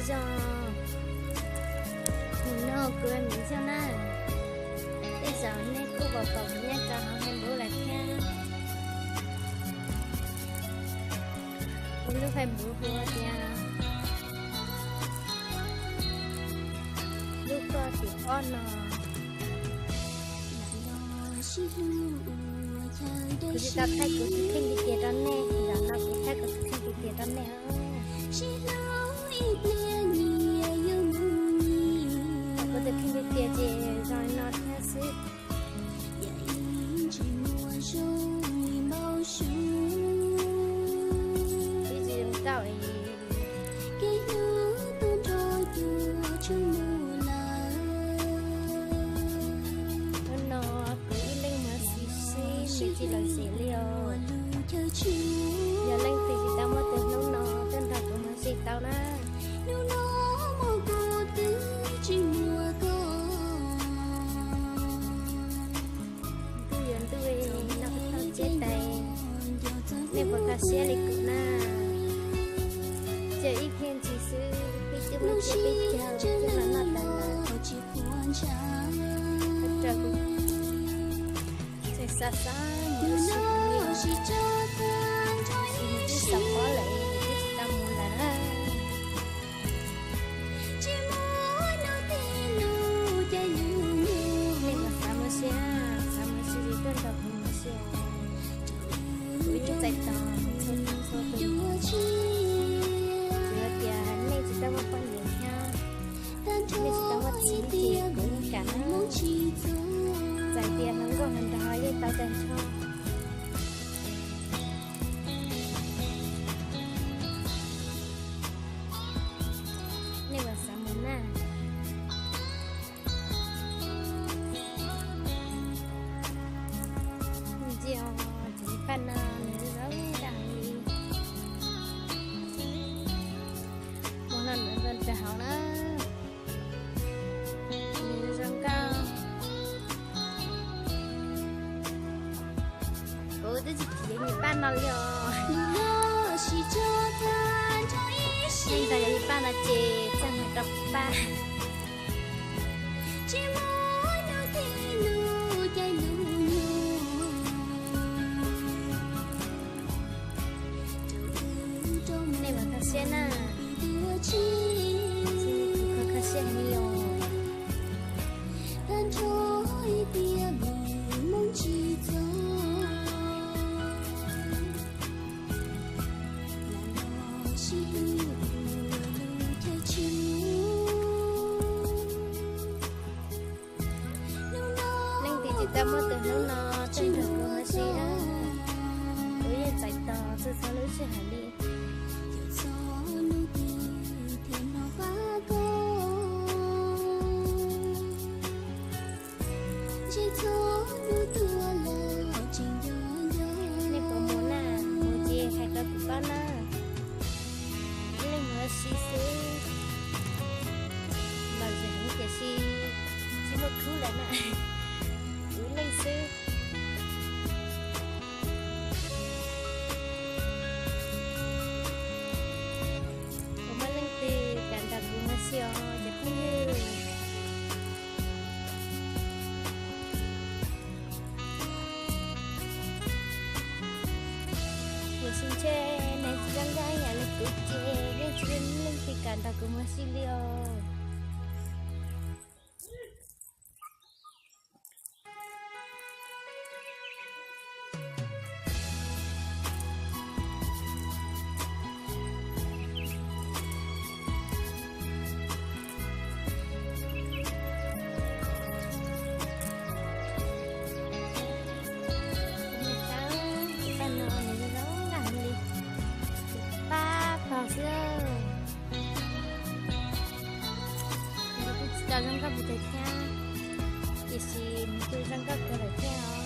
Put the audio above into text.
Zoo, nim no kuv ua miv xyoo na, tej zaum nej kuj pom pom kuv nyob rau hauv Facebook lawm thiab. Kuv lub Facebook hu tias lub koj tim ob no. Kuv tsis tau thaij kuv tus kheej tiag tiag rau nej, zaum no kuv thaij kuv tus kheej tiag tiag rau nej. Kuv tus kheej tiag tiag ces zoo li no thiab xwb. Ib tsis zoo nkauj es hnub no kuv ib leeg mus ua si xwb, nws tsis lom zem li os. Yog leej twg tsis tau muaj tus hlub no tuaj nrog kuv mus ua si tau na. Ntuj yuav ntuj, noj qab noj tsheb tas, nej puas kho siab li kuv na? Cia ib pliag ntsis xwb peb twb muab tsiab peb caug coj los noj tas lawm. Rau kuv tseem xav xav mus ua si, tab sis nws twb xav pob lawm, nws twb tsis tau mus lawm. Nej mas xav mus ua si, xav mus ua si ces tuaj nrog kuv mus ua si. Kuv yeej txais tos txhua txhua tus, tsuas yog tias nej tsis tau muaj poj niam thiab nej tsis tau muaj txiv ces kuv yeej kam na. Txawm tias hluas nkauj hluas nraug yeej tau tag nrho. Nej mas xav mus na. Ntsia, tus paj no nws zoo nkauj li. Mus no nws zoo rau hauv na. Nws zoo nkauj. Kuv twb tsis khiav yog paj no li os. Ib ntag yog ib paj no ces txaj muag rau paj. Nej mas kho siab na. Kho siab heev li os. Leej twg tsis tau muaj tus hlub no tuaj nrog kuv mus ua si na. Kuv yeej txais tos txhua txhua lub sij hawm li. Nej puas mus na? Mus ces hais rau kuv paub na. Ib leeg mus ua si xwb, lom zem heev tiam sis tsis muaj khub lawm na. Kuv ib leeg xwb. Puas muaj leej twg kam nrog kuv mus ua si os cov phooj ywg? Tiam sis ntshe nws tsis zoo nkauj ib yam li kuv ces yeej tsis muaj leej twg kam nrog kuv mus ua si li os. Paj no nws zoo nkauj heev li, pab pog xwb. Nws kuj tsis tau zoo nkauj puas tag thiab, tiam sis nws kuj zoo nkauj kawg lawm thiab.